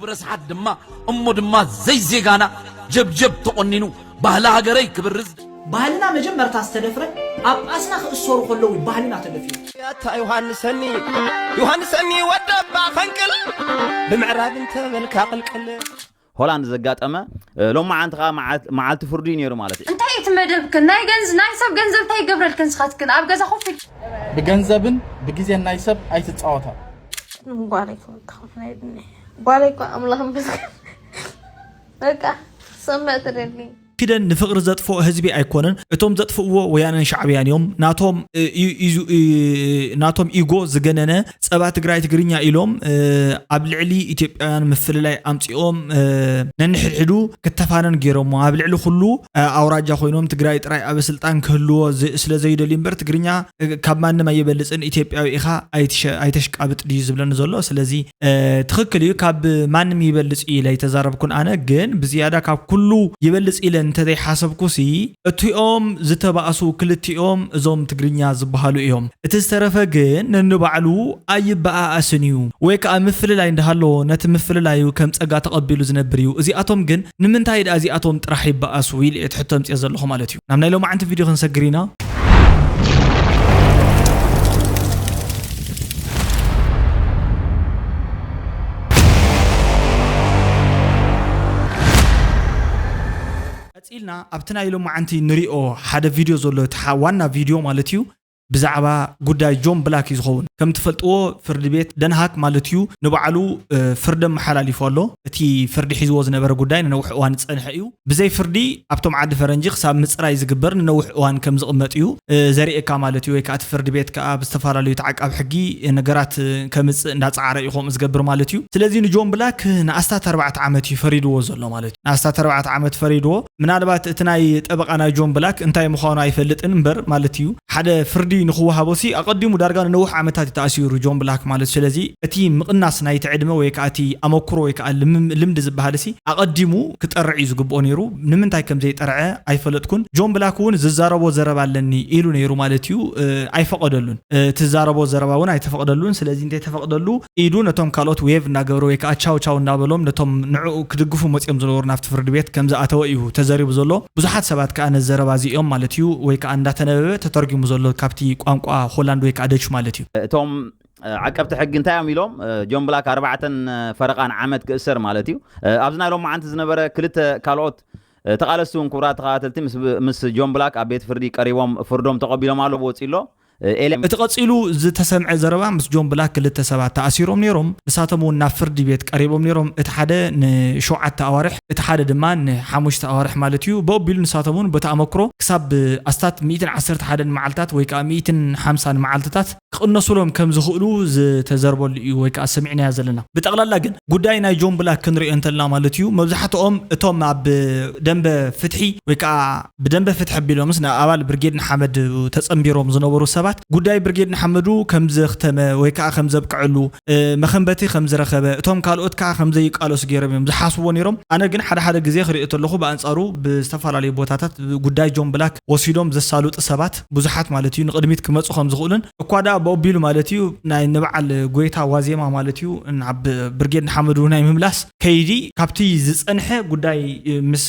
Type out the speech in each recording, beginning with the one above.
ብረስሓት ድማ እሞ ድማ ዘይዜጋና ጀብጀብ ተቖኒኑ ባህሊ ሃገረይ ክብርዝ። ባህልና መጀመርታ ዝተደፍረ ጳጳስና ክእሰሩ ከለዉ ባህልና ተደፊሩ። ያታ ዮሃንሰኒ፣ ዮሃንሰኒ ወደባ ፈንቅል፣ ብምዕራብ እንተበልካ ቅልቅል። ሆላንድ ዘጋጠመ፣ እ፣ ሎማዓንቲ ኸዓ መዓል-፣ መዓልቲ ፍርዱ እዩ ነይሩ ማለት እዩ። እንታይ እቲ መደብክን? ናይ ገንዝ-፣ ናይ ሰብ ገንዘብ እንታይ ይገብረልክን ንስኻትክን? ኣብ ገዛ ኮፍ ኢል- ብገንዘብን ብግዜን ናይ ሰብ ኣይትጻወታ። ጓለይ ክብል ክኸውን ኣይድኒ። ጓለይ እኮ ኣምላኽ ይመስገን። በቃ ሰምዕ ትደሊ። ፊደን ንፍቕሪ ዘጥፍኦ ህዝቢ ኣይኮነን። እቶም ዘጥፍእዎ ወያነን ሻዕብያን እዮም። ናቶም፣ እ፣ እዩ፣ እዩ፣ እ፣ ናቶም ኢጎ ዝገነነ ጸባ ትግራይ ትግርኛ ኢሎም፣ እ፣ ኣብ ልዕሊ ኢትዮጵያውያን ምፍልላይ ኣምጺኦም፣ እ፣ ነንሕድሕዱ ክተፋነን ገይሮሞ። ኣብ ልዕሊ ኩሉ፣ እ፣ ኣውራጃ ኮይኖም ትግራይ ጥራይ ኣብ ስልጣን ክህልዎ ዝ-፣ ስለ ዘይደልዩ እምበር ትግርኛ፣ እ፣ ካብ ማንም ኣይበልጽን፣ ኢትዮጵያዊ ኢኻ፣ ኣይትሸ-፣ ኣይተሽቃብጥ ድዩ ዝብለኒ ዘሎ። ስለዚ እ፣ ትኽክል እዩ። ካብ ማንም ይበልጽ እዩ ኢለ ኣይተዛረብኩን። ኣነ ግን ብዝያዳ ካብ ኩሉ ይበልጽ ኢለ እንተዘይሓሰብኩሲ፣ እቲኦም ዝተባእሱ ክልቲኦም እዞም ትግርኛ ዝበሃሉ እዮም። እቲ ዝተረፈ ግን ነንባዕሉ ኣይበኣኣስን እዩ፣ ወይ ከኣ ምፍልላይ እንዳሃለዎ ነቲ ምፍልላዩ ከም ጸጋ ተቐቢሉ ዝነብር እዩ። እዚኣቶም ግን ንምንታይ ደኣ እዚኣቶም ጥራሕ ይበኣሱ ኢለ እየ እቲ ሕቶ ኣምጽኤ ዘለኹ ማለት እዩ። ናብ ናይ ሎማዓንቲ ቪድዮ ክንሰግር ኢና። ቀጺልና ኣብቲ ናይ ሎማዓንቲ ንሪኦ ሓደ ቪድዮ ዘሎ፣ እቲ ሓ-፣ ዋና ቪድዮ ማለት እዩ፣ ብዛዕባ ጉዳይ ጆን ብላክ እዩ ዝኸውን። ከም ትፈልጥዎ ፍርዲ ቤት ደንሃክ ማለት እዩ ንባዕሉ፣ እ፣ ፍርዲ ኣመሓላሊፉ ኣሎ። እቲ ፍርዲ ሒዝዎ ዝነበረ ጉዳይ ንነዊሕ እዋን ዝጸንሐ እዩ። ብዘይ ፍርዲ ኣብቶም ዓዲ ፈረንጂ ክሳብ ምጽራይ ዝግበር ንነዊሕ እዋን ከም ዝቕመጥ እዩ፣ እ፣ ዘርእየካ ማለት እዩ። ወይ ከኣ እቲ ፍርዲ ቤት ከኣ ብዝተፈላለዩ ተዓቃቢ ሕጊ ነገራት፣ እ፣ ከምጽእ እንዳጻዕረ እዩ ከምኡ ዝገብር ማለት እዩ። ስለዚ ንጆን ብላክ ንኣስታት ኣርባዕተ ዓመት እዩ ፈሪድዎ ዘሎ ማለት እዩ። ንኣስታት ኣርባዕተ ዓመት ፈሪድዎ። ምናልባት እቲ ናይ ጠበቓ ናይ ጆን ብላክ እንታይ ምዃኑ ኣይፈልጥን እምበር ማለት እዩ። ሓደ ፍርዲ ንኽወሃቦሲ ኣቐዲሙ ዳርጋ ንነዊሕ ዓመታት እዩ ተኣሲሩ ጆን ብላክ ማለት። ስለዚ እቲ ምቕናስ ናይቲ ዕድመ ወይ ከኣ እቲ ኣመክሮ ወይ ከኣ ልም-፣ ልምዲ ዝበሃልሲ ኣቐዲሙ ክጠርዕ እዩ ዝግብኦ ነይሩ። ንምንታይ ከም ዘይጠርዐ ኣይፈለጥኩን። ጆን ብላክ እውን ዝዛረቦ ዘረባ ኣለኒ ኢሉ ነይሩ ማለት እዩ። እ፣ ኣይፈቐደሉን። እ፣ ትዛረቦ ዘረባ እውን ኣይተፈቕደሉን። ስለዚ እንተይተፈቕደሉ ኢዱ ነቶም ካልኦት ዌቭ እናገበረ ወይ ከኣ ቻው ቻው እናበሎም ነቶም ንዕኡ ክድግፉ መጺኦም ዝነበሩ ናብቲ ፍርዲ ቤት ከም ዝኣተወ እዩ ተዘሪቡ ዘሎ። ብዙሓት ሰባት ከኣ ነዚ ዘረባ እዚ እዮም ማለት እዩ፣ ወይ ከኣ እንዳተነበበ ተተርጒሙ ዘሎ ካብቲ ቋንቋ ሆላንድ ወይ ከኣ ደች ማለት እዩ። እቶም፣ እ፣ ዓቀብቲ ሕጊ እንታይ እዮም ኢሎም? እ፣ ጆን ብላክ ኣርባዕተን፣ እ፣ ፈረቓን ዓመት ክእሰር ማለት እዩ። እ፣ ኣብዚ ናይ ሎማዓንቲ ዝነበረ ክልተ ካልኦት፣ እ፣ ተቓለስቲ እውን ክቡራት ተኸታተልቲ ምስ ብ-፣ ምስ ጆን ብላክ ኣብ ቤት ፍርዲ ቀሪቦም ፍርዶም ተቐቢሎም ኣለዉ ወፂ ኣሎ። እ፣ ኤልያም እቲ ቀጺሉ ዝተሰምዐ ዘረባ ምስ ጆን ብላክ ክልተ ሰባት ተኣሲሮም ነይሮም። ንሳቶም እውን ናብ ፍርዲ ቤት ቀሪቦም ነይሮም። እቲ ሓደ ንሸውዓተ ኣዋርሕ፣ እቲ ሓደ ድማ ንሓሙሽተ ኣዋርሕ ማለት እዩ። ብኡ ኣቢሉ ንሳቶም እውን በቲ ኣመክሮ ክሳብ ኣስታት ሚእትን ዓሰርተ ሓደን መዓልታት ወይ ከኣ ሚእትን ሓምሳን መዓልትታት ክቕነሱሎም ከም ዝኽእሉ ዝተዘርበሉ እዩ ወይ ከኣ ሰሚዕናዮ ዘለና። ብጠቕላላ ግን ጉዳይ ናይ ጆን ብላክ ክንሪኦ እንተልና ማለት እዩ፣ መብዛሕትኦም እቶም ኣብ ደንበ ፍትሒ ወይ ከኣ ብደንበ ፍትሒ ኣቢሎምስ ንኣባል ብርጌድ ንሓመዱ ተጸንቢሮም ዝነበሩ ሰባት ጉዳይ ብርጌድ ንሓመዱ ከም ዘኽተመ ወይ ከኣ ከም ዘብቅዐሉ፣ እ፣ መኸንበቲ ከም ዝረኸበ፣ እቶም ካልኦት ከኣ ከም ዘይቃለሱ ገይሮም እዮም ዝሓስብዎ ነይሮም። ኣነ ግን ሓደ ሓደ ግዜ ክሪኦ ተለኹ ብኣንጻሩ ብዝተፈላለዩ ቦታታት ጉዳይ ጆን ብላክ ወሲዶም ዘሳልጡ ሰባት ብዙሓት ማለት እዩ ንቕድሚት ክመጹ ከም ዝኽእሉን እኳ ደኣ ብኣቢሉ ማለት እዩ ናይ ንበዓል ጎይታ ዋዜማ ማለት እዩ ናብ ብርጌድ ንሓመዱ ናይ ምምላስ ከይዲ ካብቲ ዝጸንሐ ጉዳይ ምስ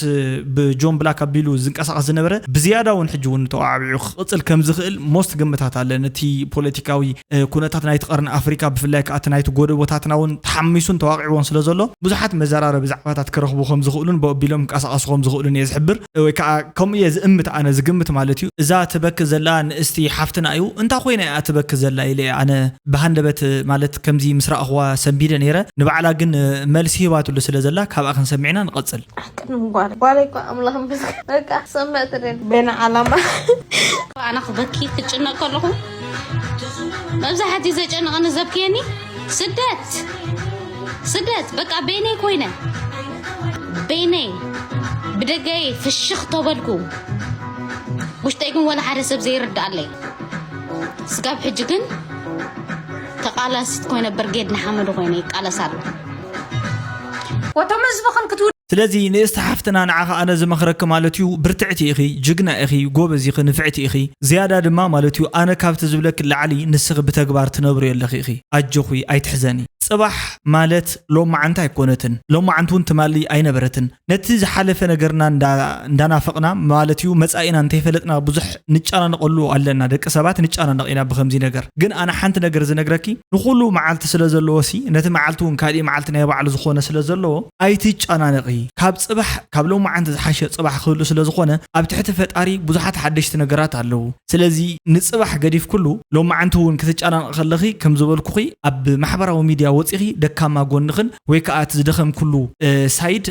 ብጆን ብላክ ኣቢሉ ዝንቀሳቐስ ዝነበረ ብዝያዳ እውን ሕጂ እውን ተዋዕቢዑ ክቕጽል ከም ዝኽእል ሞስት ግምታት ኣለን። እቲ ፖለቲካዊ፣ እ፣ ኩነታት ናይቲ ቀርኒ ኣፍሪካ ብፍላይ ከኣ እቲ ናይቲ ጎደቦታትና እውን ተሓሚሱን ተዋቂዕዎን ስለ ዘሎ ብዙሓት መዘራረቢ ዛዕባታት ክረኽቡ ከም ዝኽእሉን ብኣቢሎም ክንቀሳቐሱ ከም ዝኽእሉን እየ ዝሕብር ወይ ከኣ ከምኡ እየ ዝእምት ኣነ ዝግምት ማለት እዩ። እዛ ትበኪ ዘላ ንእስቲ ሓፍትና እዩ። እንታይ ኮይና እያ ትበኪ ዘላ ኢለ እየ ኣነ ብሃንደበት ማለት ከምዚ ምስ ረኣኽዋ ሰንቢደ ነይረ። ንባዕላ ግን መልሲ ሂባትሉ ስለ ዘላ ካብኣ ክንሰምዕ ኢና ንቐጽል። ቅድሚ ጓል-፣ ጓለይ እኮ ኣምላኽ ምስጋና በቃ ሰምዕ ትደሊ። በይና ዓላማ። ኣነ ክበኪ ክጭነቕ ከለኹ መብዛሕትኡ ዘጨንቐኒ ዘብክየኒ ስደት፣ ስደት በቃ በይነይ ኮይነ፣ በይነይ ብደገይ ፍሽኽ ተበልኩ፣ ውሽጠይ ግን ወላ ሓደ ሰብ ዘይርድኣለይ። ስጋብ ሕጂ ግን ተቃላሲት ኮይነ ብርጌድ ንሓመዱ ኮይነ ይቃለስ ኣሎ። ወቶም ህዝብኽን ክትው- ስለዚ ንእስቲ ሓፍትና ንዓኻ ኣነ ዝመኽረኪ ማለት እዩ፣ ብርትዕቲ ኢኺ፣ ጅግና ኢኺ፣ ጎበዝ ኢኺ፣ ንፍዕቲ ኢኺ። ዝያዳ ድማ ማለት እዩ ኣነ ካብቲ ዝብለኪ ላዕሊ ንስኺ ብተግባር ትነብርዮ ኣለኺ ኢኺ። ኣጆኺ ኣይትሕዘኒ። ጽባሕ ማለት ሎማዓንቲ ኣይኮነትን፣ ሎማዓንቲ እውን ትማሊ ኣይነበረትን። ነቲ ዝሓለፈ ነገርና እንዳ- እንዳናፈቕና ማለት እዩ መጻኢና እንተይፈለጥና ብዙሕ ንጨናነቐሉ ኣለና። ደቂ ሰባት ንጨናነቕ ኢና ብኸምዚ ነገር። ግን ኣነ ሓንቲ ነገር ዝነግረኪ ንኹሉ መዓልቲ ስለ ዘለዎ ሲ ነቲ መዓልቲ እውን ካሊእ መዓልቲ ናይ ባዕሉ ዝኾነ ስለ ዘለዎ ኣይትጨናነቒ። ካብ ጽባሕ ካብ ሎማዓንቲ ዝሓሸ ጽባሕ ክህሉ ስለ ዝኾነ ኣብ ትሕቲ ፈጣሪ ብዙሓት ሓደሽቲ ነገራት ኣለዉ። ስለዚ ንጽባሕ ገዲፍ ኩሉ ሎማዓንቲ እውን ክትጨናነቕ ከለኺ ከም ዝበልኩኺ ኣብ ማሕበራዊ ሚድያ ወጺኺ ደካማ ጎንኽን ወይ ከዓ እቲ ዝደኸምክሉ ሳይድ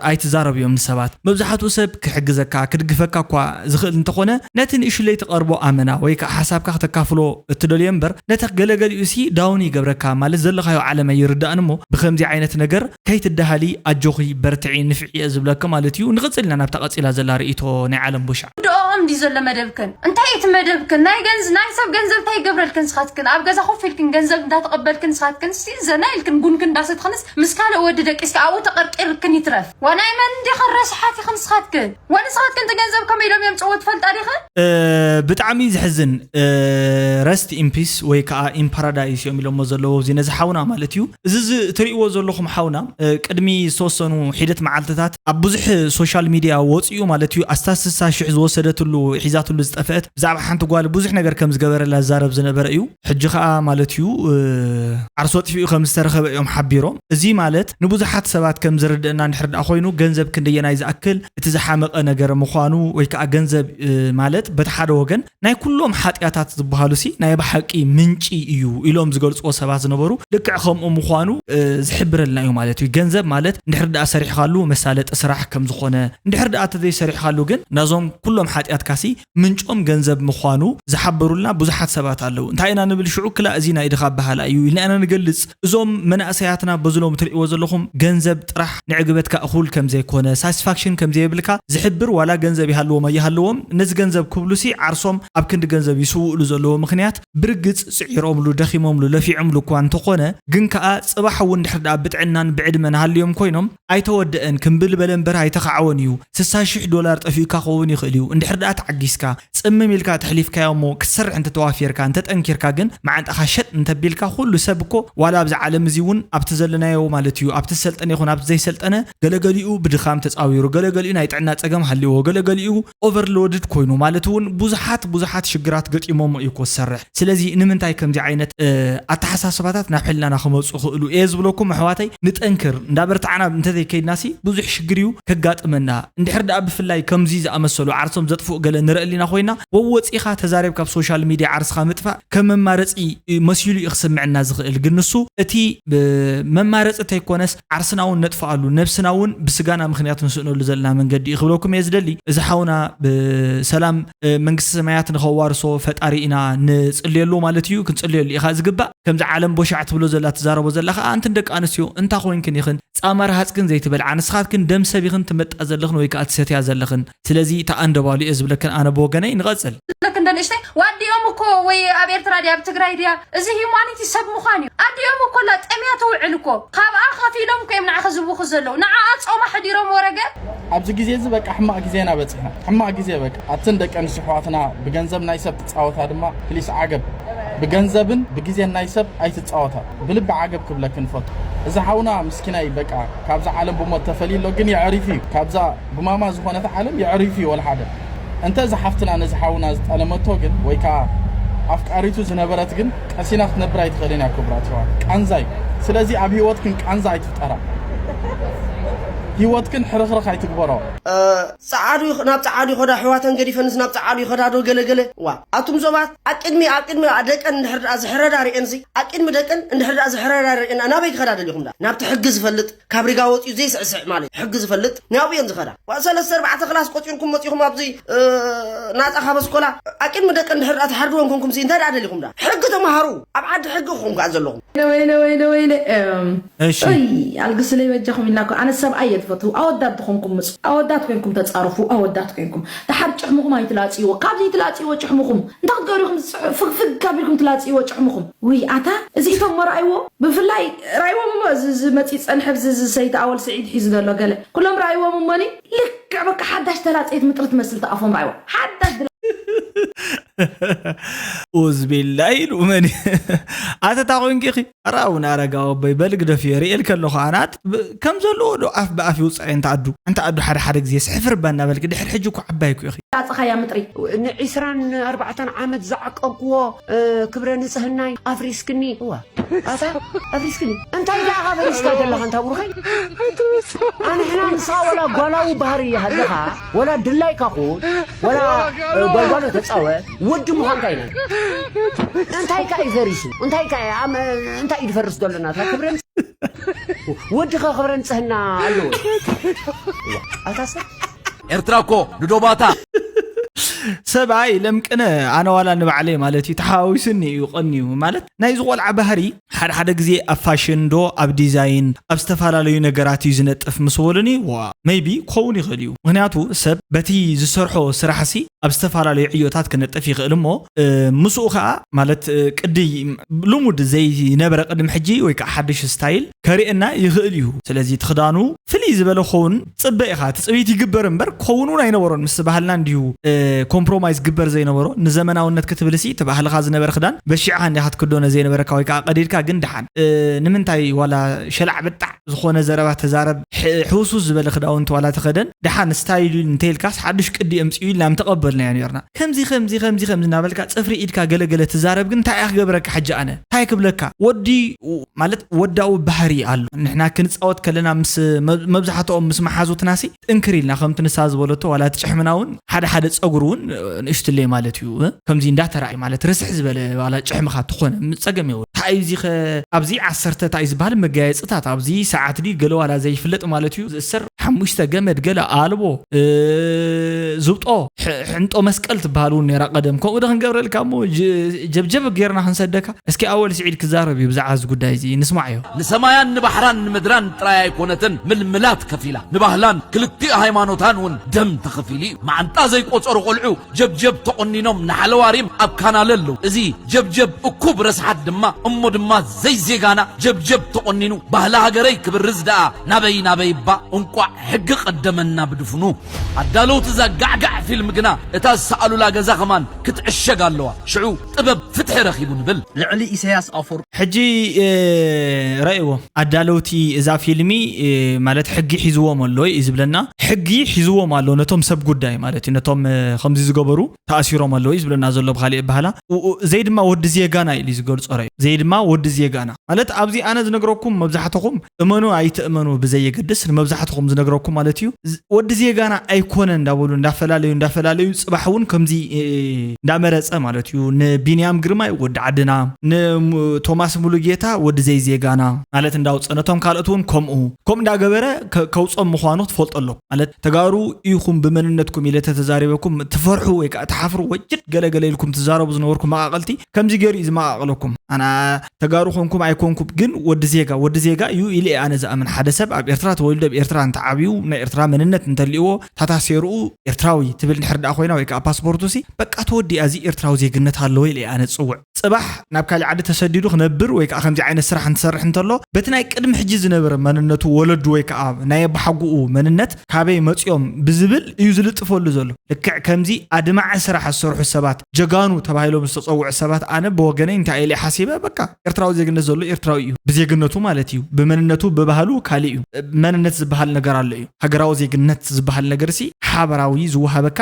ኣይትዛረብዮም ንሰባት። መብዛሕትኡ ሰብ ክሕግዘካ ክድግፈካ እኳ ዝኽእል እንተኾነ ነቲ ንእሽለይ ትቐርቦ ኣመና ወይ ከዓ ሓሳብካ ክተካፍሎ እትደልዮ እምበር ነቲ ገለገሊኡ ሲ ዳውን ይገብረካ ማለት ዘለኻዮ ዓለም ኣይርዳእን እሞ ብከምዚ ዓይነት ነገር ከይትደሃሊ ኣጆኺ በርትዒ ንፍዒ እየ ዝብለኪ ማለት እዩ። ንቕፅል ኢና ናብታ ቀፂላ ዘላ ርእይቶ ናይ ዓለም ቦሻዕ። ድኦም እንዲ ዘሎ መደብክን እንታይ እቲ መደብክን ናይ ገንዝ ናይ ሰብ ገንዘብ እንታይ ይገብረልክን ስኻትክን ኣብ ገዛ ኮፍ ኢልክን ገንዘብ እንዳተቐበልክን ስኻትክን ሲ ዘና ኢልክን ቡንክን እንዳሰትኽንስ ምስ ካልእ ወዲ ደቂስካ ኣብኡ ተቐርቂርክን ይትረፍ ዋናይ መን እንዲኽን ረስሓት ኢኽን ስኻትክን ወንስኻትክን እቲ ገንዘብ ከመይ ኢሎም የምፅዎ ትፈልጣ ዲኽን ብጣዕሚ ዘሕዝን። ረስት ኢን ፒስ ወይ ከዓ ኢን ፓራዳይስ እዮም ኢሎሞ ዘለዎ እዚ ነዚ ሓውና ማለት እዩ። እዚ እዚ እትርእይዎ ዘለኹም ሓውና ቅድሚ ዝተወሰኑ ሒደት መዓልትታት ኣብ ብዙሕ ሶሻል ሚድያ ወፂኡ ማለት እዩ። ኣስታት ስሳ ሽሕ ዝወሰደትሉ ሒዛትሉ ዝጠፍአት ብዛዕባ ሓንቲ ጓል ብዙሕ ነገር ከም ዝገበረላ ዝዛረብ ዝነበረ እዩ። ሕጂ ከዓ ማለት እዩ ዓርሶ ጥፊኡ ከም ዝተረኸበ እዮም ሓቢሮም። እዚ ማለት ንብዙሓት ሰባት ከም ዝርድእና እንድሕር ደኣ ኮይኑ ገንዘብ ክንደየናይ ዝኣክል እቲ ዝሓመቐ ነገር ምዃኑ ወይ ከዓ ገንዘብ ማለት በቲ ሓደ ወገን ናይ ኩሎም ሓጢኣታት ዝበሃሉ ሲ ናይ ብሓቂ ምንጪ እዩ ኢሎም ዝገልፅዎ ሰባት ዝነበሩ ልክዕ ከምኡ ምዃኑ ዝሕብረልና እዩ ማለት እዩ። ገንዘብ ማለት እንድሕር ደኣ ሰሪሕካሉ መሳለጢ ስራሕ ከም ዝኾነ እንድሕር ደኣ ተዘይሰሪሕካሉ ግን ናዞም ኩሎም ሓጢኣትካ ሲ ምንጮም ገንዘብ ምዃኑ ዝሓበሩልና ብዙሓት ሰባት ኣለዉ። እንታይ ኢና ንብል ሽዑ ክላእ እዚ ናይ ድኻ ኣበሃህላ እዩ ኢልና ኢና ንገልጽ። እዞም መናእሰያትና በዚ ሎም ትርእይዎ ዘለኹም ገንዘብ ጥራሕ ንዕግበትካ እኹል ከም ዘይኮነ ሳቲስፋክሽን ከም ዘየብልካ ዝሕብር ዋላ ገንዘብ ይሃልዎም ኣይሃልዎም ነዚ ገንዘብ ክብሉ ሲ ዓርሶም ኣብ ክንዲ ገንዘብ ይስውእሉ ዘለዎ ምኽንያት ብርግጽ ጽዒሮምሉ ደኺሞምሉ ለፊዖምሉ እኳ እንተኾነ ግን ከኣ ጽባሕ እውን ድሕር ደኣ ብጥዕናን ብዕድመን ሃልዮም ኮይኖም ኣይተወደአን ክምብል በለ እምበር ኣይተኻዕወን እዩ። ስሳ ሽሕ ዶላር ጠፊኡካ ክኸውን ይኽእል እዩ። እንድሕር ደኣ ተዓጊስካ፣ ጽምም ኢልካ ተሕሊፍካዮ እሞ ክትሰርሕ እንተተዋፊርካ፣ እንተጠንኪርካ ግን መዓንጣኻ ሸጥ እንተቢልካ ኩሉ ሰብ እኮ ዋላ ኣብዚ ዓለም እዚ እውን ኣብቲ ዘለናዮ ማለት እዩ ኣብቲ ዝሰልጠነ ይኹን ኣብቲ ዘይሰልጠነ ገለገሊኡ ብድኻም ተጻዊሩ፣ ገለገሊኡ ናይ ጥዕና ጸገም ሃልይዎ፣ ገለገሊኡ ኦቨርሎድድ ኮይኑ ማለት እውን ብዙሓት ብዙሓት ሽግራት ገጢሞሞ እዩ እኮ ዝሰርሕ። ስለዚ ንምንታይ ከምዚ ዓይነት ኣተሓሳስባታት ናብ ሕልናና ክመፁ ክእሉ እየ ዝብለኩም ኣሕዋተይ። ንጠንክር እንዳበርትዓና እንተዘይከይድናሲ ብዙሕ ሽግር እዩ ከጋጥመና። እንድሕር ደኣ ብፍላይ ከምዚ ዝኣመሰሉ ዓርሶም ዘጥፍኡ ገለ ንርኢ ኣሊና ኮይና ወወፂኻ ተዛሪብካ ኣብ ሶሻል ሚድያ ዓርስኻ ምጥፋእ ከም መማረፂ መሲሉ እዩ ክስምዐና ዝኽእል። ግን ንሱ እቲ መማረፂ እንተይኮነስ ዓርስና እውን ነጥፍኣሉ ነብስና እውን ብስጋና ምኽንያት ንስእነሉ ዘለና መንገዲ እዩ ክብለኩም እየ ዝደሊ። እዚ ሓውና ብሰላም መንግስቲ ሰማያት ንኸዋርሶ ፈጣሪ ኢና ንፅልየሉ ማለት እዩ። ክንፅልየሉ ኢኻ ዝግባእ። ከምዚ ዓለም ቦሻዕ ትብሎ ዘላ ትዛረቦ ዘላ ከዓ ኣንትን ደቂ ኣንስትዮ እንታ ኮይንክን ኢኽን ፃማ ረሃፅክን ዘይትበልዓ ንስኻትክን ደም ሰብ ኢኽን ትመጣ ዘለኽን ወይ ከዓ ትሰትያ ዘለኽን። ስለዚ ተኣንደባሉ እየ ዝብለክን ኣነ ብወገነይ። ንቐፅል። ልክ እንደ ንእሽተይ ዋዲኦም እኮ ወይ ኣብ ኤርትራ ድያ ኣብ ትግራይ ድያ እዚ ሂማኒቲ ሰብ ምዃን እዩ ኣዲኦም እኮ ላ ጠምያ ትውዕል እኮ ካብኣ ከፊሎም እኮ እዮም ንዓኸ ዝብኹ ዘለዉ ንዓኣ ጾማ ሕዲሮም ወረገ ኣብዚ ግዜ እዚ በቃ ሕማቕ ግዜና በፂሕና ሕማቕ ግዜ በቃ ኣትን ደቂ ኣንስትዮ ኣሕዋትና ብገንዘብ ናይ ሰብ ትፃወታ ድማ ፕሊስ ዓገብ ብገንዘብን ብግዜን ናይ ሰብ ኣይትፃወታ ብልቢ ዓገብ ክብለክን ፈቱ እዚ ሓውና ምስኪናይ በቃ ካብዛ ዓለም ብሞት ተፈልዩ ኣሎ ግን የዕሪፉ እዩ ካብዛ ብማማ ዝኾነት ዓለም የዕሪፉ እዩ ወላ ሓደ እንተ እዛ ሓፍትና ነዚ ሓውና ዝጠለመቶ ግን ወይ ከዓ ኣፍቃሪቱ ዝነበረት ግን ቀሲና ክትነብር ኣይትኽእልን እያ ክቡራት ኣሕዋት ቃንዛ እዩ ስለዚ ኣብ ሂወትክን ቃንዛ ኣይትፍጠራ ሂወትክን ሕርኽርኽ ኣይትግበሮ ጸዓዱ ናብ ጸዓዱ ይኸዳ ኣሕዋተን ገዲፈንስ ናብ ጸዓዱ ይኸዳ ዶ ገለ ገለ ዋ ኣቱም ዞባት ኣብ ቅድሚ ኣብ ቅድሚ ደቀን እንድሕር ደኣ ዝሕረዳ ርእየንሲ ኣብ ቅድሚ ደቀን እንድሕር ደኣ ዝሕረዳ ርእየን ናበይ ክኸዳ ደሊኹም ደኣ ናብቲ ሕጊ ዝፈልጥ ካብ ሪጋ ወፂኡ ዘይስዕስዕ ማለት ሕጊ ዝፈልጥ ናብኡ እየን ዝኸዳ ሰለስተ ኣርባዕተ ክላስ ቆፂርኩም መፂኹም ኣብዚ ናፃ ካብ ኣስኮላ ኣቅድሚ ደቂ እንድሕር ትሓርድወን ኮንኩም እንታይ ደኣ ደሊኹም ደኣ ሕጊ ተምሃሩ ኣብ ዓዲ ሕጊ ኹም ከዓ ዘለኹም ወይለ ወይለ ወይለ እሺ ኣይ ኣልግስለይ በጃኹም ኢልና ኣነ ሰብኣይ እየ ፈትው ኣወዳት ዝኾንኩም ምፁ ኣወዳት ኮይንኩም ተፃርፉ ኣወዳት ኮይንኩም። ደሓር ጭሕምኹም ኣይትላፅይዎ ካብዚ ትላፅይዎ ጭሕምኹም እንታ ክትገብሩ ኢኹም ዝፅሑ ፍግፍግ ካብ ኢልኩም ትላፅይዎ ጭሕምኹም። ውይ ኣታ እዚ እቶም መርኣይዎ ብፍላይ ራይዎም እሞ እዚ ዝመፂ ፀንሐ ብዚ ዝሰይቲ ኣወል ስዒድ ሒዙ ዘሎ ገለ ኩሎም ራይዎም እሞኒ ልክዕ በቃ ሓዳሽ ተላፀየት ምጥሪ ትመስል ተኣፎም ራይዎ ሓዳሽ ድላ ኡዝቢላ ኢሉ መን ኣተታ ኮንኪ ኺ ኣረ ኣቡነ ኣረጋዊ ኣቦይ በል ግደፍዮ ርእየልኪ ኣለኹ ኣናት ከም ዘለዎ ዶ ኣፍ ብኣፍ ይውፃእ እንተ ኣዱ እንተ ኣዱ ሓደ ሓደ ግዜ ስሕፍር እባ እናበልኪ ድሕሪ ሕጂ እኮ ዓባይ እኮ ኢኺ ላፅኻያ ምጥሪ ንዒስራን ኣርባዕተን ዓመት ዝዓቀብክዎ ክብረ ንፅህናይ ኣፍሪስክኒ እዋ ኣታ ኣፍሪስክኒ እንታይ ደኣ ኣፍሪስካ ዘለኻ እንታ ብሩኸይ ኣንሕና ንስኻ ወላ ጓላዊ ባህሪ ይሃለኻ ወላ ድላይካ ኹን ወላ ጓልጓሎ ተፃወ ወዲ ምዃንካ ኢና እንታይ ካ እዩ ፈሪሱ እንታይ ካ እንታይ እዩ ዝፈርስ ዘሎ ናትካ ክብረ ወዲ ከ ክብረ ንፅህና ኣለዎ ኣታ ሰብ ኤርትራ እኮ ንዶባታ ሰብኣይ ለምቅነ ኣነ ዋላ ንባዕለይ ማለት እዩ ተሓዋዊስኒ እዩ ቀንዩ ማለት ናይዚ ቆልዓ ባህሪ ሓደ ሓደ ግዜ ኣብ ፋሽን ዶ ኣብ ዲዛይን ኣብ ዝተፈላለዩ ነገራት እዩ ዝነጥፍ ምስ በሉኒ ዋ maybe ክኸውን ይኽእል እዩ ምክንያቱ ሰብ በቲ ዝሰርሖ ስራሕ ሲ ኣብ ዝተፈላለዩ ዕዮታት ክነጥፍ ይኽእል እሞ ምስኡ ከዓ ማለት ቅዲ ልሙድ ዘይነበረ ቅድሚ ሕጂ ወይ ከዓ ሓድሽ style ከርእየና ይኽእል እዩ ስለዚ እቲ ክዳኑ ፍልይ ዝበለ ክኸውን ትፅበ ኢኻ ትፅቢት ይግበር እምበር ክኸውን እውን ኣይነበሮን ምስ ባህልና እንዲሁ compromise ግበር ዘይነበሮ ንዘመናውነት ክትብል ሲ እቲ ባህልኻ ዝነበረ ክዳን በሺዕኻ እንዲኻ ትክደኖ ዘይነበረካ ወይ ከዓ ቀዲድካ ግን ደሓን ንምንታይ ዋላ ሸላዕ በጣዕ ዝኾነ ዘረባ ተዛረብ ሕውሱስ ዝበለ ክዳውንቲ ዋላ ተኸደን ደሓን style ኢሉ እንተይልካስ ሓዱሽ ቅዲ ኣምፅኡ ኢልና ምተቐበልናዮ ነርና ከምዚ ከምዚ ከምዚ ከምዚ እናበልካ ፅፍሪ ኢድካ ገለገለ ትዛረብ ግን እንታይ እያ ክገብረካ ሕጂ ኣነ እንታይ ክብለካ ወዲ ማለት ወዳዊ ባህሪ ኣሎ ንሕና ክንፃወት ከለና ምስ መብዛሕትኦም ምስ መሓዙትናሲ ጥንክር ኢልና ከምቲ ንሳ ዝበለቶ ዋላ እቲ ጭሕምና እውን ሓደ ሓደ ፀጉሪ እውን ንእሽትለይ ማለት እዩ ከምዚ እንዳተራእየ ማለት ርስሕ ዝበለ ዋላ ጭሕምኻ ትኾነ ፀገም የው እንታይ እዚ ኣብዚ ዓሰርተ እንታይ ዝበሃል መጋየፅታት ኣብዚ ሰዓት ድዩ ገለ ዋላ ዘይፍለጥ ማለት እዩ ዝእሰር ሓሙሽተ ገመድ ገለ ኣልቦ ዝብጦ ሕንጦ መስቀል ትበሃል እውን ነራ ቀደም ከምኡ ዶ ክንገብረልካ እሞ ጀብጀብ ጌርና ክንሰደካ እስኪ ኣወል ስዒድ ክዛረብ እዩ ብዛዕባ እዚ ጉዳይ እዚ ንስማዕዮ ንሰማያን ንባሕራን ንምድራን ጥራይ ኣይኮነትን ምልምላት ከፊላ ንባህላን ክልቲኡ ሃይማኖታን እውን ደም ተኸፊሉ እዩ መዓንጣ ዘይቆፀሩ ቆልዑ ጀብጀብ ተቆኒኖም ንሓለዋ ሪም ኣብ ካናለ ኣለዉ እዚ ጀብጀብ እኩብ ረስሓት ድማ እሞ ድማ ዘይዜጋና ጀብጀብ ተቆኒኑ ባህሊ ሃገረይ ክብርዝ ደኣ ናበይ ናበይ እባ እንቋዕ ሕጊ ቀደመና ብድፍኑ ኣዳለውቲ እዛ ጋዕጋዕ ፊልም ግና እታ ዝሰኣሉላ ገዛ ከማን ክትዕሸግ ኣለዋ ሽዑ ጥበብ ፍትሒ ረኺቡ ንብል ልዕሊ ኢሳያስ ኣፎር ሕጂ ረእዎ ኣዳለውቲ እዛ ፊልሚ ማለት ሕጊ ሒዝዎም ኣሎ እዩ ዝብለና ሕጊ ሒዝዎም ኣሎ ነቶም ሰብ ጉዳይ ማለት እዩ ነቶም ከምዚ ዝገበሩ ተኣሲሮም ኣለዉ እዩ ዝብለና ዘሎ ብካሊእ በሃላ ዘይ ድማ ወዲ ዜጋና ኢሉ ዝገልፆ ረዩ ዘይ ድማ ወዲ ዜጋና ማለት ኣብዚ ኣነ ዝነግረኩም መብዛሕትኹም እመኑ ኣይትእመኑ ብዘየገድስ ንመብዛሕትኹም ዝነግረኩም ማለት እዩ ወዲ ዜጋና ኣይኮነ እንዳበሉ እንዳፈላለዩ እንዳፈላለዩ ፅባሕ እውን ከምዚ እንዳመረፀ ማለት እዩ ንቢንያም ግርማይ ወዲ ዓድና ንቶማስ ሙሉጌታ ወዲ ዘይ ዜጋና ማለት እንዳውፀ ነቶም ካልኦት እውን ከምኡ ከምኡ እንዳገበረ ከውፀም ምኳኑ ክትፈልጦ ኣለኩም ማለት ተጋሩ ኢኹም ብመንነትኩም ኢለ ተተዛሪበኩም ትፈርሑ ወይ ከዓ ትሓፍሩ ወጭድ ገለገለ ኢልኩም ትዛረቡ ዝነበርኩም መቃቀልቲ ከምዚ ገይሩ እዩ ዝመቃቀለኩም ኣና ተጋሩ ኮንኩም ኣይኮንኩም ግን ወዲ ዜጋ ወዲ ዜጋ እዩ ኢለ ኣነ ዝኣምን ሓደ ሰብ ኣብ ኤርትራ ተወሊዱ ኣብ ኤርትራ እንተዓብዩ ናይ ኤርትራ መንነት እንተልእዎ ታታ ሴርኡ ኤርትራዊ ትብል እንድሕር ደኣ ኮይና ወይ ከዓ ፓስፖርቱ ሲ በቃ ተወዲኣ እዚ ኤርትራዊ ዜግነት ኣለዎ ኢለ ኣነ ዝፅውዕ ፅባሕ ናብ ካሊእ ዓዲ ተሰዲዱ ክነብር ወይ ከዓ ከምዚ ዓይነት ስራሕ እንትሰርሕ እንተሎ በቲ ናይ ቅድሚ ሕጂ ዝነበረ መንነቱ ወለዱ ወይ ከዓ ናይ ኣባሓጉኡ መንነት ካበይ መፂኦም ብዝብል እዩ ዝልጥፈሉ ዘሎ ልክዕ ከምዚ ኣድማዒ ስራሕ ዝሰርሑ ሰባት ጀጋኑ ተባሂሎም ዝተፀውዑ ሰባት ኣነ ብወገነይ እንታይ ኢለ ሓሲበ በቃ ኤርትራዊ ዜግነት ዘሎ ኤርትራዊ እዩ ብዜግነቱ ማለት እዩ ብመንነቱ ብባህሉ ካሊእ እዩ መንነት ዝበሃል ነገር ኣሎ እዩ ሃገራዊ ዜግነት ዝበሃል ነገር ሲ ሓበራዊ ዝወሃበካ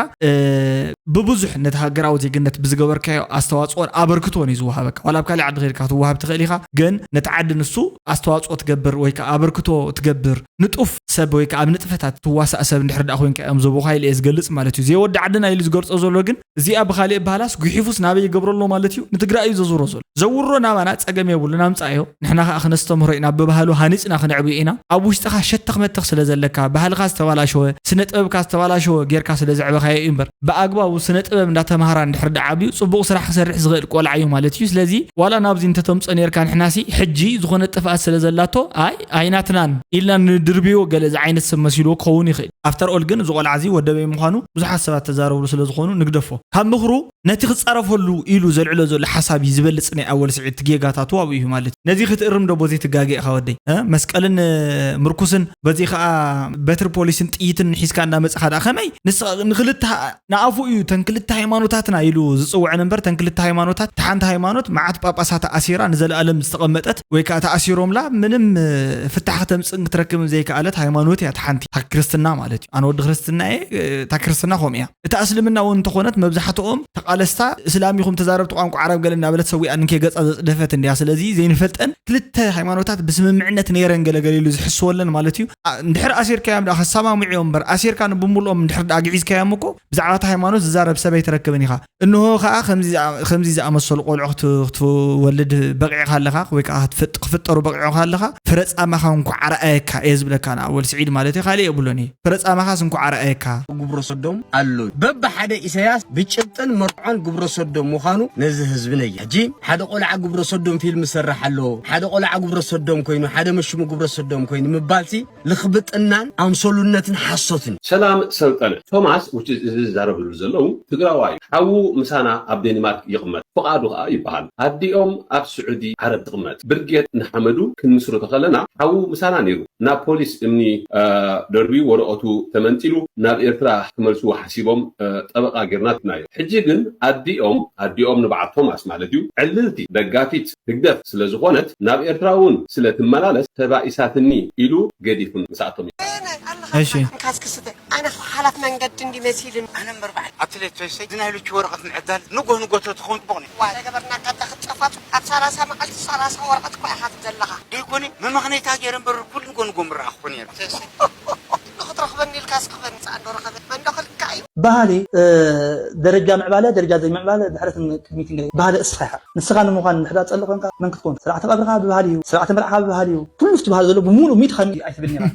ብብዙሕ ነቲ ሃገራዊ ዜግነት ብዝገበርካዮ ኣስተዋፅኦን ኣበርክቶን እዩ ዝወሃበካ ዋላ ኣብ ካሊእ ዓዲ ከይድካ ክትወሃብ ትኽእል ኢኻ ግን ነቲ ዓዲ ንሱ ኣስተዋፅኦ ትገብር ወይ ከዓ ኣበርክቶ ትገብር ንጡፍ ሰብ ወይ ከዓ ኣብ ንጥፈታት ትዋሳእ ሰብ እንድሕር ደኣ ኮይንካ እዮም ዘቦኻ ኢለ እየ ዝገልፅ ማለት እዩ ዘይወዲ ዓድና ኢሉ ዝገልፆ ዘሎ ግን እዚኣ ብካሊእ ባህላስ ጉሒፉስ ናበይ ይገብሮ ኣሎ ማለት እዩ ንትግራይ እዩ ዘዙሮ ዘሎ ዘውሮ ድሮ ናባና ጸገም የብሉን፣ ኣምጻእዮ። ንሕና ከኣ ክነስተምህሮ ኢና፣ ብባህሉ ሃኒጽና ክነዕብዮ ኢና። ኣብ ውሽጥኻ ሸተኽ መተኽ ስለ ዘለካ፣ ባህልኻ ዝተባላሸወ፣ ስነ ጥበብካ ዝተባላሸወ ጌርካ ስለ ዘዕበኻዮ እዩ እምበር፣ ብኣግባቡ ስነ ጥበብ እንዳተማሃራ እንድሕር ደኣ ዓብዩ፣ ጽቡቕ ስራሕ ክሰርሕ ዝኽእል ቆልዓ እዩ ማለት እዩ። ስለዚ ዋላ ናብዚ እንተተምጾ ኔርካ፣ ንሕናሲ ሕጂ ዝኾነ ጥፍኣት ስለ ዘላቶ፣ ኣይ ኣይናትናን ኢልና ንድርብዮ ገለ ዝዓይነት ሰብ መሲልዎ ክኸውን ይኽእል። ኣፍተር ኦል ግን እዚ ቆልዓ እዚ ወደበይ ምዃኑ ብዙሓት ሰባት ተዛረብሉ ስለ ዝኾኑ ንግደፎ። ካብ ምኽሩ ነቲ ክጻረፈሉ ኢሉ ዘልዕሎ ዘሎ ሓሳብ እዩ ዝበልጽ ናይ ኣወል ስዒድ ጌጋታቱ ኣብኡ እዩ ማለት እዩ። ነዚ ክትእርም ዶ በዚ ትጋገ ኢኻ ወደይ? እ? መስቀልን እ፣ ምርኩስን በዚ ከኣ በትሪ ፖሊስን ጥይትን ሒዝካ እንዳመጽኻ ደኣ ከመይ? ንስ-፣ ንኽልተ ሃ-፣ ንኣፉ እዩ ተን ክልተ ሃይማኖታትና ኢሉ ዝጽውዐን እምበር ተን ክልተ ሃይማኖታት፣ እታ ሓንቲ ሃይማኖት መዓት ጳጳሳት ኣሲራ ንዘለኣለም ዝተቐመጠት ወይ ከኣ ተኣሲሮምላ ምንም እ፣ ፍታሕ ክተምጽእን ክትረክብን ዘይከኣለት ሃይማኖት እያ እታ ሓንቲ። እታ ክርስትና ማለት እዩ። ኣነ ወዲ ክርስትና እየ፣ እ፣ እታ ክርስትና ከምኡ እያ። እታ እስልምና እውን እንተኾነት መብዛሕትኦም ተቓለስታ እስላም ኢኹም ተዛረብቲ ቋንቋ ዓረብ ገለ እናበለት ሰዊኣን እንከ ገጻ ዘጽደፈት እንድያ። ስለዚ ዘይንፈልጠን ክልተ ሃይማኖታት ብስምምዕነት ነይረን ገለ ገለ ኢሉ ዝሕስወለን ማለት እዩ። ኣ-፣ እንድሕር ኣሲርካዮም ደኣ ከሰማምዑ እዮም እምበር ኣሲርካ ንብምልኦም እንድሕር ደኣ ግዒዝካዮም እኮ ብዛዕባ እታ ሃይማኖት ዝዛረብ ሰብ ኣይትረክብን ኢኻ። እንሆ ከኣ ከምዚ ዝኣ-፣ ከምዚ ዝኣመሰሉ ቆልዑ ክት-፣ ክትወልድ በቒዕካ ኣለኻ ወይ ከኣ ክትፍጥ-፣ ክፍጠሩ በቒዑካ ኣለኻ፣ ፍረ ጻማኻ እንኳዕ ኣርኣየካ እየ ዝብለካ ንኣወል ስዒድ ማለት እዩ፣ ካልእ የብሎን እየ። ፍረ ጻማኻስ እንኳዕ ኣርኣየካ። ግብረ ሰዶም ኣሎ። በብሓደ ኢሳያስ ብጭብጥን መርዖን ግብረ ሰዶም ምዃኑ ነዚ ህዝቢ ነየ። ሕጂ ሓደ ቆልዓ ግብረ ሰዶም ፊልም ዝሰርሕ ኣሎ፣ ሓደ ቆልዓ ግብረ ሰዶም ኮይኑ፣ ሓደ መሽሙ ግብረ ሰዶም ኮይኑ ምባልሲ ልኽብጥናን ኣምሰሉነትን ሓሶትን። ሰላም ሰልጠነ። ቶማስ፣ which is እዚ ዝዛረብሉ ዘለዉ ትግራዋይ፣ ሓዉ ምሳና ኣብ ዴንማርክ ይቕመጥ፣ ፍቓዱ ኸኣ ይበሃል። ኣዲኦም ኣብ ስዑዲ ዓረብ ትቕመጥ። ብርጌድ ንሓመዱ ክንምስርቶ ከለና ሓዉ ምሳና ነይሩ። ናብ ፖሊስ እምኒ፣ እ፣ ደርብዩ ወረቐቱ ተመንጢሉ ናብ ኤርትራ ክመልስዎ ሓሲቦም፣ እ፣ ጠበቓ ጌርናትናዮ። ሕጂ ግን ኣዲኦም፣ ኣዲኦም ንበዓል ቶማስ ማለት እዩ፣ ዕልልቲ፣ ደጋፊት ህግደፍ ስለ ዝኾነት ናብ ኤርትራ እውን ስለ ትመላለስ ተባኢሳትኒ ኢሉ ገዲፉን ምስኣቶም እዩ። እሺ። እንካስ ክስተ ኣነ ሓላፍ መንገዲ እንዲ መሲልን ኣነ እምበር በዓል ኣትሌት ቶይሰይ ዝናይ ልቹ ወረቐት ምዕዳል ንጎ ንጎ ተትኸውን ጽቡቕ ነይሩ። ዋ ገበርና ካታ ክትጠፋጥ ኣብ ሰላሳ መዓልቲ ሰላሳ ወረቐት እኮ ኢኻ ዘለኻ። ደይኮነ መመኽነይታ ገይረ እምበር ኩሉ ንጎ ንጎ ምረኣኹ ነይረ። ቶይሰይ ንኽትረኽበኒ ኢልካ እስክፈን ፃ እንዶ ረኸበ መንዶ ክልካ እዩ። ባህሊ እ፣ ደረጃ ምዕባለ ደረጃ ዘይምዕባለ ድሕረትን ቅድሚትን ገለ ባህሊ እስኻ ኢኻ። ንስኻ ንምዃን እንድሕር ጸልእ ኮንካ መን ክትኮን? ስርዓተ ቀብርኻ ብባህሊ እዩ፣ ስርዓተ መርዓኻ ብባህሊ እዩ። ኩሉ እቲ ባህሊ ዘሎ ብሙሉ ሚእቲ ካብ ሚእቲ ኣይትብልን ኢኻ።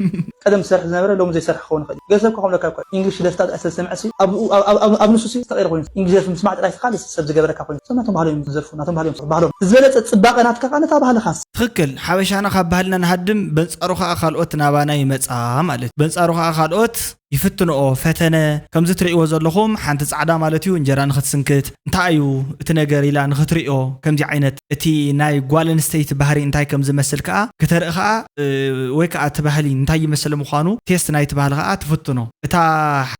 ቀደም ዝሰርሕ ዝነበረ ሎሚ ዘይሰርሕ ክኸውን ይኽእል እዩ። ገለ ሰብ ክኾን ለካ እኮ እንግሊሽ ደፍታት ኣይሰብ ዝሰምዐ ሲ ኣብ ኣብ- ኣብ- ኣብ ንሱ ሲ ዝተቐየረ ኮይኑ እንግሊሽ ደርፊ ምስማዕ ጥራይ ስኻ ሰብ ዝገበረካ ኮይኑ ሰብ ናቶም ባህሎም እዮም ዝዘርፉ ናቶም ባህሎም እዮም ባህሎም ዝበለጸ ጽባቐ ናትካ ከኣ ነታ ባህልኻ ትኽክል። ሓበሻና ካብ ባህልና ንሃድም በንጻሩ ከኣ ካልኦት ናባና ይመጻ ማለት እዩ። በንጻሩ ከኣ ካልኦት ይፍትንኦ ፈተነ። ከምዚ ትርእይዎ ዘለኹም ሓንቲ ጻዕዳ ማለት እዩ እንጀራ ንኽትስንክት እንታይ እዩ እቲ ነገር ኢላ ንኽትርእዮ ከምዚ ዓይነት እቲ ናይ ጓል ኣንስተይቲ ባህሪ እንታይ ከም ዝመስል ከኣ ክተርኢ ከኣ እ፣ ወይ ከኣ እቲ ባህሊ እንታይ ይመስል ምዃኑ ቴስት ናይቲ ባህሊ ከኣ ትፍትኖ። እታ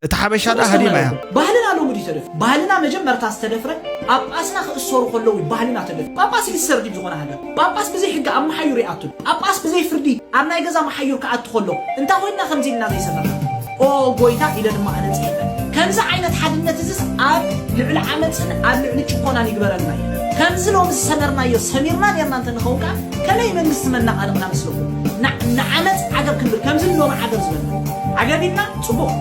እቲ ሓበሻ ደኣ ሃዲማ እያ። ባህልና ሎሚ ድዩ ተደፊሩ? ባህልና መጀመርታ ዝተደፍረ ጳጳስና ክእሰሩ ከለዉ እዩ ባህልና ተደፊሩ። ጳጳስ ሊሰር ድዩ ዝኾነ ሃገር? ጳጳስ ብዘይ ሕጊ ኣብ መሓዩር ይኣቱን ጳጳስ ብዘይ ፍርዲ ኣብ ናይ ገዛ መሓዩር ክኣቱ ከሎ እንታይ ኮይንና ከምዚ ኢልና ዘይሰፈርና? ኦ ጎይታ ኢለ ድማ ኣነ ጽሒፈ። ከምዚ ዓይነት ሓድነት እዝስ ኣብ ልዕሊ ዓመጽን ኣብ ልዕሊ ጭቆናን ይግበረልና እዩ። ከምዚ ሎሚ ዝሰመርናዮ ሰሚርና ኔርና እንተንኸውን ከኣ ከመይ መንግስቲ መናቓነቕና መስለኩም? ንዓመጽ ዓገብ ክንብል ከምዚ ሎሚ ዓገብ ዝበልና ዓገብ ኢልና ጽቡቕ።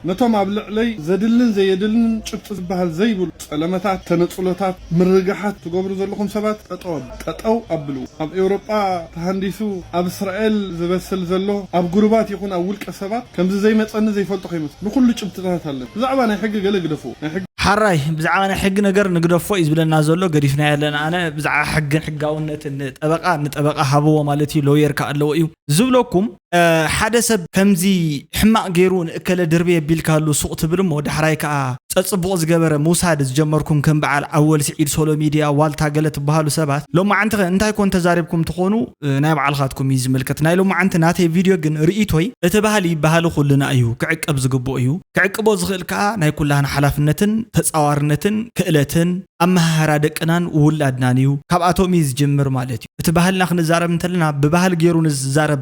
ነቶም ኣብ ልዕለይ ዘድልን ዘየድልን ጭብጢ ዝበሃል ዘይብሉ ጸለመታት፣ ተነጽሎታት፣ ምርግጋሓት ትገብሩ ዘለኹም ሰባት ጠጠው ኣብ- ጠጠው ኣብሉ። ኣብ ኤውሮጳ ተሃንዲሱ ኣብ እስራኤል ዝበስል ዘሎ ኣብ ጉሩባት ይኹን ኣብ ውልቀ ሰባት ከምዚ ዘይመጸኒ ዘይፈልጦ ከይመስል ንኹሉ ጭብጥታት ኣለን። ብዛዕባ ናይ ሕጊ ገለ ግደፍዎ። ናይ ሕጊ ሓራይ ብዛዕባ ናይ ሕጊ ነገር ንግደፎ እዩ ዝብለና ዘሎ፣ ገዲፍናዮ ኣለና። ኣነ ብዛዕባ ሕግን ሕጋውነትን ንጠበቓ ንጠበቓ ሃብዎ ማለት እዩ፣ ሎየር ከኣ ኣለዎ እዩ ዝብለኩም። ሓደ ሰብ ከምዚ ሕማቕ ገይሩ ንእከለ ድርበየ ኣቢልካሉ ሱቕ ትብል እሞ ዳሕራይ ከኣ ጸጽቡቕ ዝገበረ ምውሳድ ዝጀመርኩም ከም በዓል ኣወል ስዒድ ሶሎ ሚድያ ዋልታ ገለ ትበሃሉ ሰባት ሎማዓንቲ ከ እንታይ ኮን ተዛሪብኩም ትኾኑ? ናይ ባዕልኻትኩም እዩ ዝምልከት። ናይ ሎማዓንቲ ናተይ ቪድዮ ግን ርእይቶይ እቲ ባህሊ ባህሊ ኩልና እዩ ክዕቀብ ዝግብኦ እዩ። ክዕቅቦ ዝኽእል ከኣ ናይ ኩላህና ሓላፍነትን ተጻዋርነትን ክእለትን ኣመሃህራ ደቅናን ውላድናን እዩ። ካብኣቶም እዩ ዝጅምር ማለት እዩ። እቲ ባህልና ክንዛረብ እንተለና ብባህሊ ገይሩ ንዝዛረብ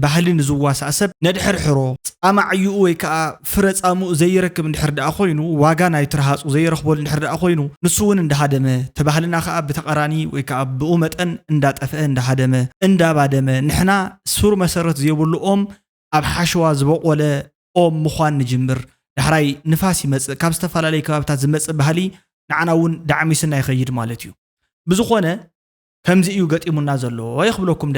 ባህሊ ንዝዋሳእ ሰብ ነድሕርሕሮ። ጻማ ዕዩኡ ወይ ከኣ ፍረ ጻምኡ ዘይረክብ እንድሕር ደኣ ኮይኑ ዋጋ ናይቲ ረሃጹ ዘይረኽበሉ እንድሕር ደኣ ኮይኑ ንሱ እውን እንዳሃደመ እቲ ባህልና ከኣ ብተቓራኒ ወይ ከኣ ብኡ መጠን እንዳጠፍአ እንዳሃደመ እንዳባደመ ንሕና ሱር መሰረት ዘይብሉ ኦም ኣብ ሓሸዋ ዝበቖለ ኦም ምዃን ንጅምር። ዳሕራይ ንፋስ ይመጽእ፣ ካብ ዝተፈላለዩ ከባብታት ዝመጽእ ባህሊ ንዓና እውን ዳዕሚሱና ይኸይድ ማለት እዩ። ብዝኾነ ከምዚ እዩ ገጢሙና ዘሎ ይኽብለኩም